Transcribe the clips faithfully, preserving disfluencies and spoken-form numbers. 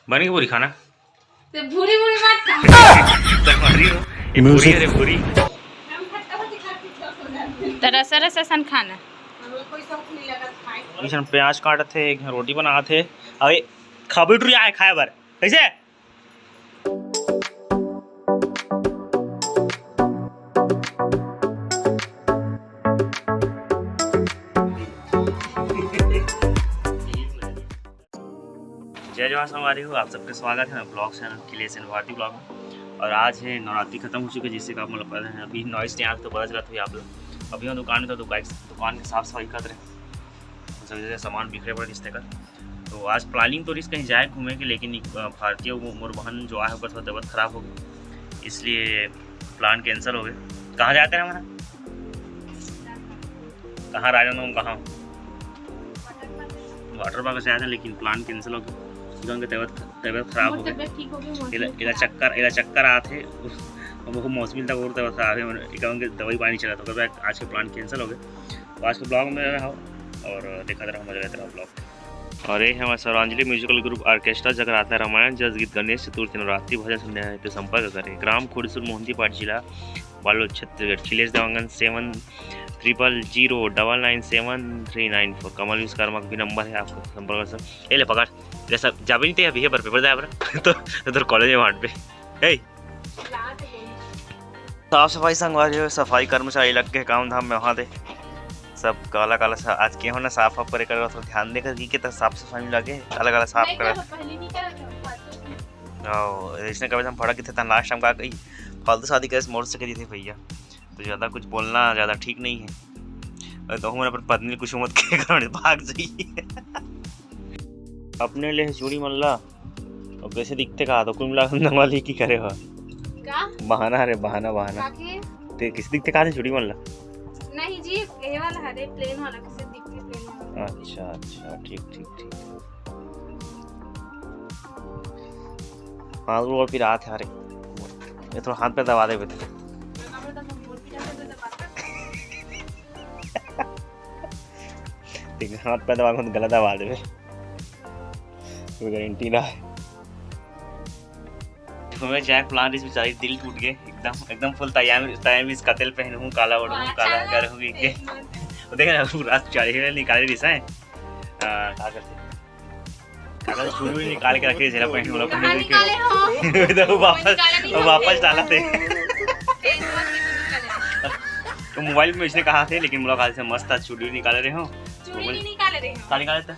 बने के पूरी खाना? ते भूरी भूरी बात का? तुम्हारी हो। ये पूरी, अरे पूरी। त रसा रसा सन खाना। अइसन प्याज काटत हे, एक झन रोटी बनात हे। अबे खबुटरी आए खाए बर। कैसे? जय जोहार संगवारी हो, आप सबके स्वागत है ब्लॉग चैनल खिलेश एंड भारती ब्लॉग में। और आज है नवरात्रि खत्म हो चुके, जिससे कि आप मतलब पता है, अभी नॉइस नहीं आ तो पता चला था आप लोग। अभी हम दुकान में, तो दुकान, दुकान की साफ सफाई कर रहे हैं। सब जगह सामान बिखरे पड़े रिश्ते का। तो आज प्लानिंग तो रिस कहीं जाए घूमे के, लेकिन एक, अ, भारतीय वो मोर बहन जो आए, ओकर थोड़ा तबीयत खराब हो गई, इसलिए प्लान कैंसिल हो गए। कहाँ जाते रहे हमारा? कहाँ राजनांदगांव, कहाँ? वाटर पार्क से आए थे, लेकिन प्लान कैंसिल हो गया। उनके तबीयत, तबीयत खराब हो गई। तबीयत ठीक हो गई, मौसम इला, इला खराब। चक्कर, इला चक्कर आते। वो मौसमी तक और तबीयत खराब है, मैंने इनके दवाई पानी चला, तो आज के प्लान कैंसिल हो गए। तो आज के ब्लॉग में रहो और देखा रहो, मजा लेते रहो ब्लॉग। और ये है हमारा सर्वांजलि म्यूजिकल ग्रुप ऑर्केस्ट्रा जगराता रामायण जस गीत गणेश चतुर्थी नवरात्रि भजन सुनने आए तो संपर्क करें। ग्राम खोड़ीसुर मोहंती पाट जिला Balod Chhattisgarh. Khilesh Dewangan seven triple zero double nine seven three nine four. Kamal Vishwakarma का भी नंबर है, आपको संपर्क कर सकते। ये ले पकड़, जैसा जाबे नहीं थे अभी है पर पेपर दे आप तो उधर कॉलेज में वहाँ पे। ए, साफ सफाई संगवारी हो, सफाई कर्मचारी लग गए काम धाम में। वहाँ दे सब काला काला सा, आज के हो ना साफ वाफ करे कर, तो ध्यान दे कर की के तो साफ सफाई में लगे, काला काला साफ नहीं कर। करो, पहले नहीं करा था, फालतू की। आओ, इसने कभी हम भड़क के थे, लास्ट टाइम का गई फालतू शादी कैसे मोड़ सके थे भैया, तो ज़्यादा कुछ बोलना ज़्यादा ठीक नहीं है। अरे तो हम अपन पत्नी कुछ मत कहे करो, भाग जाइए। अपने ले चूड़ी मन ला और कैसे दिखते का तो कुल मिला के नवा ले की करे हो। का? बहाना रे, बहाना, बहाना। काके? ते किसे दिखते का चूड़ी मन ला? नहीं जी, ये वाला हरे प्लेन वाला, किसे दिखते प्लेन वाला। अच्छा, अच्छा, ठीक, ठीक, ठीक। हाथ गोड़ पिरात है, अरे। ये थोड़ा हाथ पे दबा दे बेटा। दबा दे, दबा दे। देख, हाथ पे दबा के गला दबा देवे, कोई गारंटी ना है। हमें जाए प्लान, इस बेचारी दिल टूट गए एकदम, एकदम फुल तैयार, तैयार भी इसका तेल पहनूं, काला ओढ़ूं, वाह, काला अच्छा करूंगी के। तेल मत। वो देख ना, पूरा चाड़ी निकाले रिसा है। आ, का करते? काला चूड़ी निकाल के रखे, जरा पहन वाला पहन कहाँ के। निकाले हो? तो वो वापस, निकाले नहीं वो वापस होते। डाला थे। तेल मत निकाले। तो मोबाइल में इसने कहा थे, लेकिन मुलाकात से मस्त आज चूड़ी निकाल रहे हो। चूड़ी मोबाइल नहीं निकाल रहे हो। का निकाले थे?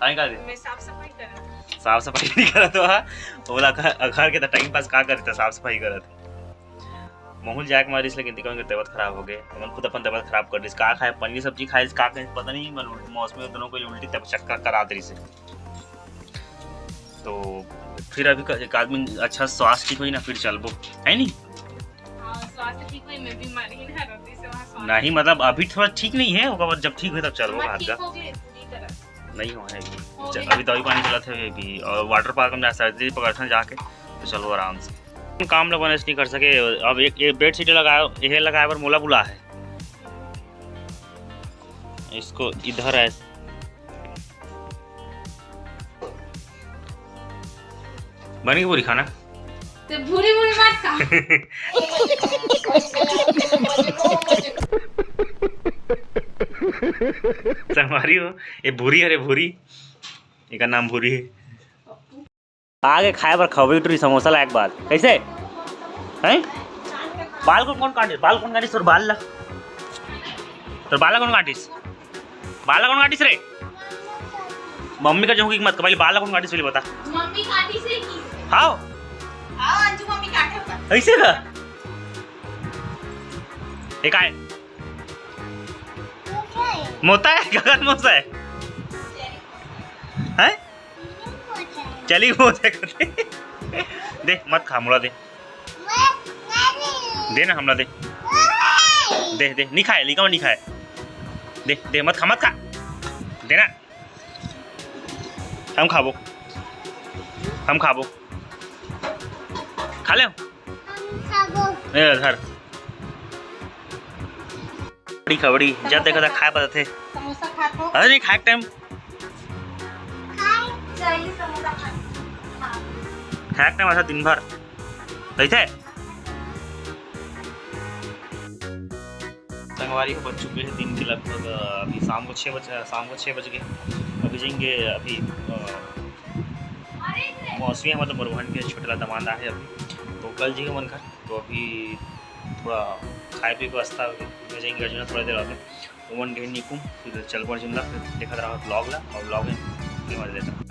का निकाल रहे? मैं साफ सफाई कर रहा हूँ। साफ सफाई नहीं करत हो, हाँ? बोला घर, घर के तो टाइम पास का करते, साफ सफाई करत। महूल जाए के मारिस, लेकिन दिखा उनके तबीयत खराब हो गए। उन्होंने खुद अपन तबीयत खराब कर दिस। का खाए, पनीर सब्जी खाए, का खाए, पता नहीं, मन उल्टी, मौसमी दोनों को उल्टी तब चक्कर करा दे से। तो फिर अभी क-, एक आदमी अच्छा स्वास्थ्य ठीक होई ना, फिर चलबो, है नी? हाँ, स्वास्थ्य ठीक होई, मैं बीमारी ना रहती से वहाँ स्वास्थ्य नहीं, मतलब अभी थोड़ा ठीक नहीं है, ओकर बाद जब ठीक होई तब चलबो मैं बाहर ठीक का। हो गई पूरी तरह। नहीं हो है अभी। हो च-, गई। अभी दवाई पानी चलत है अभी, और वाटर पार्क में जा सर्दी पकड़थन जाके, तो चलबो आराम से। काम लोगों ने नहीं कर सके। अब एक, एक बेड शीट लगाए, यह लगाए पर मोला बुला है, इसको इधर है। बन गई पूरी खाना? ते भूरी भूरी बात का? संगवारी हो, ये भूरी, अरे भूरी, एकर नाम भूरी है। आगे खाए बर खबुटरी समोसा ला एक बार। कैसे? हैं? बाल कोन कोन काटिस? बाल कोन काटिस तोर बाल ला? तोर बाल ला कोन काटिस? बाल ला कोन काटिस रे? मम्मी का चौकी मत, पहले बाल ला कोन काटिस पहले बता। मम्मी काटिस रे की? हाओ। हाओ, अंजू मम्मी काटे होगा। ऐसे का? ये काय? मोता है, गगन मोसा है। हैं? चली वो दे, दे, मत खा, मोला दे। दे ना, हमला दे। दे, दे, नहीं खाए, लिखा नहीं खाए। दे, दे, मत खा, मत खा। दे ना। हम खाबो। हम खाबो। खा ले। ए, धर। बड़ी खबड़ी, जब देखा था खाए पड़त हे। समोसा खात हो? अरे नहीं, खाए टाइम। खाए चाहिए समोसा खाए। हैक टाइम ऐसा दिन भर रहिथे। संगवारी हो, बज चुके हैं दिन के लगभग, अ, अभी शाम को छः बज, शाम को छः बज गए। अभी जाएंगे, अभी, अ, मौसमी, मतलब मरुहन के छोटे ला दमांद आहे अभी, तो कल जी मन घर, तो अभी थोड़ा खाए पी के व्यवस्था होगी, फिर जाएंगे अर्जुंदा थोड़ा देर बाद। ओमन गए निकुम, फिर चल पड़ अर्जुंदा, फिर देखत रहा vlog ला, और vlog में फिर मजा लेता।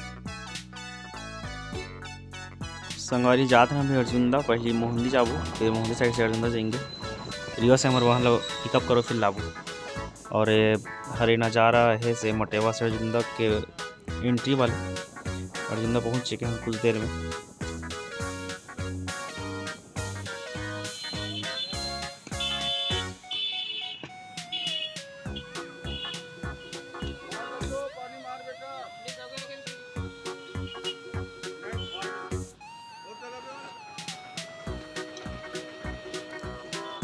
संगवारी जात हन अभी अर्जुंदा, पहली मोहंदी जाबो, फिर मोहंदी side से अर्जुंदा जाएंगे। रिवा से हमर वाहन ला pickup करो, फिर लाबो। और ये हरे नजारा है से मटेवा से अर्जुंदा के entry वाले। अर्जुंदा पहुंच चुके हैं कुछ देर में।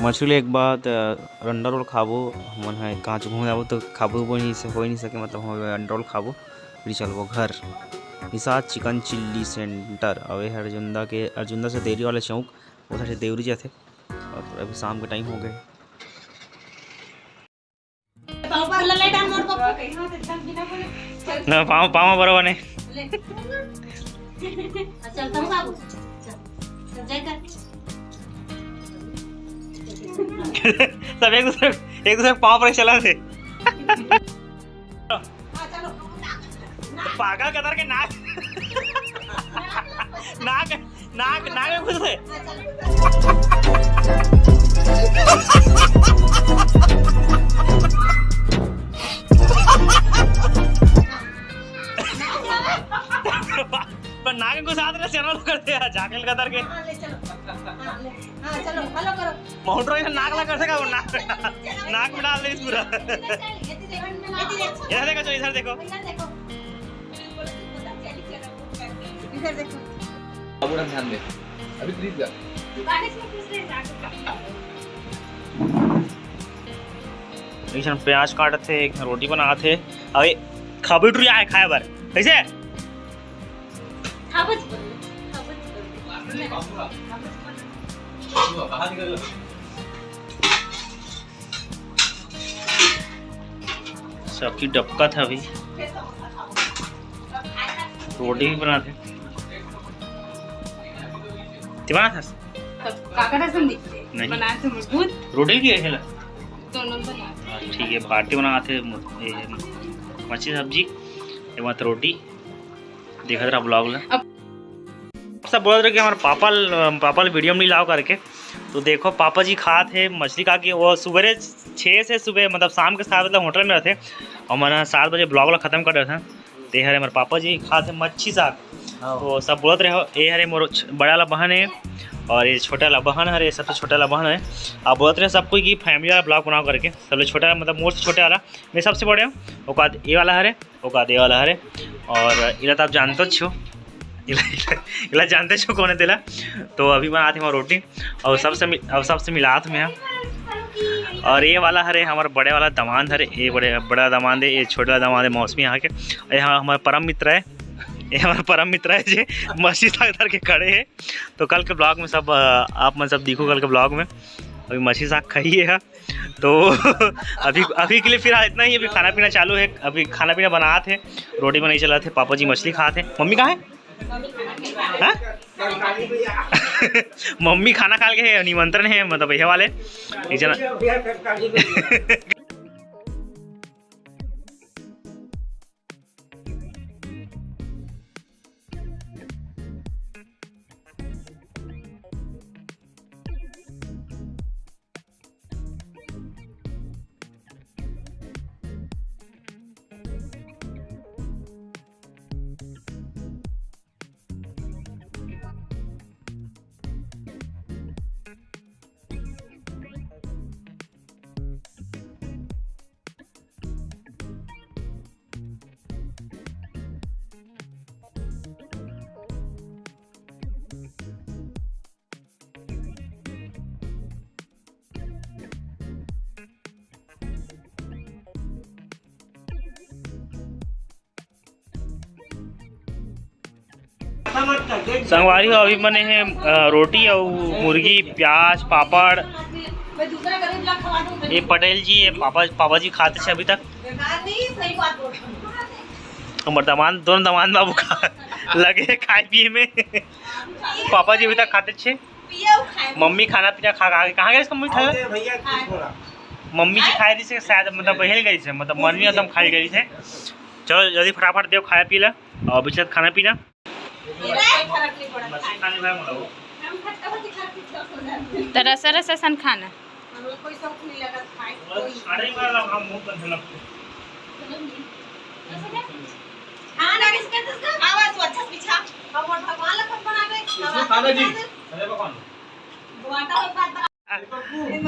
मछली एक बात, अ, अंडा रोल खाबो, हमन ह कहाँ घूमे जाबो तो खाबो उबो नहीं से, हो ही नहीं सके, मतलब हम अंडा रोल खाबो, फिर चलबो घर। निषाद चिकन चिल्ली सेंटर, अउ ये अर्जुंदा के, अर्जुंदा से देवरी वाला चौक, वो से देवरी जाथे। और अभी शाम के टाइम हो गए। पाँव पर ले, ले डाल मोर पप्पू। ना, पाँव, पाँव बराबर नहीं। ले। चल, तुम बाबू। चल, चल, जय कर। सब एक दूसरे, एक दूसरे के पाँव पर चला थे। पागल कतर के नाक, नाक, नाक, नाक में घुस गए। पर नाक में घुसा दे, चैनल कर दे, जाके कतर के। हाँ, ले चलो। हाँ, ले। हाँ, चलो, follow करो। माउंट रोड में नाक लगा कर सका वो, नाक, नाक में डाल दे इस पूरा। इधर देखो, चलो, इधर देखो। इधर देखो। इधर देखो। अब उधर ध्यान दे। अभी प्लीज जा। एक झन प्याज काटत हे, एक झन रोटी बनात हे। अबे खाबो टुरी आए खाए बर। कैसे? खाबो जी, खाबो जी। सबकी डबकत हे अभी। रोटी भी बनात हे। ते बनात हस? तब काकर असन दिखथे। नहीं। बनात हे मजबूत। रोटी भी है खेला? दोनों बनात हे। हाँ, ठीक है, बाटी बनात हे, मु-, ये, मच्छी सब्जी, ये मत रोटी। देखत रहा vlog ला। अब सब बोलत रहे कि हमारे पापा ल-, पापा ल video में नहीं लाओ करके। तो देखो, पापा जी खात हे मछली खा के। वो सुबेरे छः से सुबह, मतलब शाम के सात बजे तक होटल में रहते, और मैंने सात बजे vlog ला खत्म कर देता। तो ये हरे हमारे पापा जी खात हे मच्छी साग। हाँ। तो सब बोलत रहे हो, ये हरे मोर छ-, बड़ा ला बहन है और ये छोटा ला बहन हरे, सबसे छोटा ला बहन है। आप बोलत रहे सब कोई कि family वाला vlog बनाओ करके, सबसे छोटा, मतलब मोर से छोटे वाला, मैं सबसे बड़े हूँ। ओकर बाद ये वाला हरे, ओकर बाद ये वाला हरे, और इला तो आप जानते छो, इला, इला जानते छो कौन है तेला। तो अभी बनात हे हमार रोटी, और सबसे मि-, अब सबसे मिलात में है। और ये वाला हरे हमार बड़े वाला दामाद हरे, ये बड़े, बड़ा दामाद है, ये छोटा दामाद है मौसमी यहाँ के। ये हमार, हमार परम मित्र है, ये हमार परम मित्र है जे मछली साग धर के खड़े है। तो कल के vlog में सब, अ, आप मन सब दिखो कल के vlog में। अभी मछली साग खाइए है। तो अभी, अभी के लिए फिलहाल इतना ही। अभी खाना पीना चालू है, अभी खाना पीना बनात हे, रोटी बनाई चलत हे, पापा जी मछली खात हे। मम्मी कहाँ है? हाँ? मम्मी खाना खा के है, निमंत्रण है, मतलब ये वाले एक जना। संगवारी हो, अभी बने हे, अ, रोटी अउ मुर्गी, प्याज, पापड़। ये पटेल जी, ये पापा, पापा जी खात हे अभी तक। हमर दमांद, दोनों दमांद बाबू खा लगे हे खाए पिए में। पापा जी अभी तक खात हे। मम्मी खाना पीना खा के, कहाँ गए मम्मी खाए? मम्मी जी खाए रहिस हे शायद, मतलब बहेल गइस हे, मतलब मन में एकदम खाए गइस हे। चलो जल्दी फटाफट देव खाया पी ला अउ बिचरत खाना पीना। त रसा रसा सन खाना।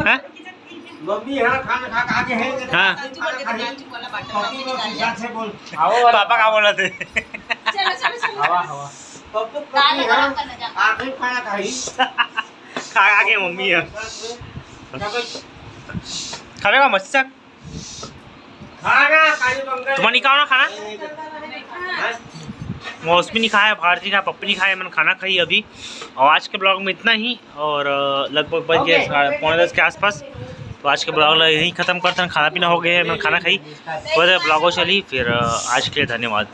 हाँ? मम्मी यहाँ खाना खा खा के है। हाँ। पापा का बोला थे? हवा, हवा। पप्पू, पप्पू यहाँ आखिरी खाना खाई। खा खा के मम्मी है। खावे का मस्सा। तुम्हारे नहीं खाना खाना? मौसमी नहीं खाया, भारती नहीं खाया, पप्पी नहीं खाया, मैंने खाना खाई अभी। और आज के ब्लॉग में इतना ही। और, अ, लगभग बज गए साढ़े, पौने दस के आसपास। तो आज के ब्लॉग ला यहीं खत्म करते हैं। खाना पीना हो गया है, मैंने खाना खाई, थोड़ा देर ब्लॉग और चली, फिर, अ, आज के लिए धन्यवाद।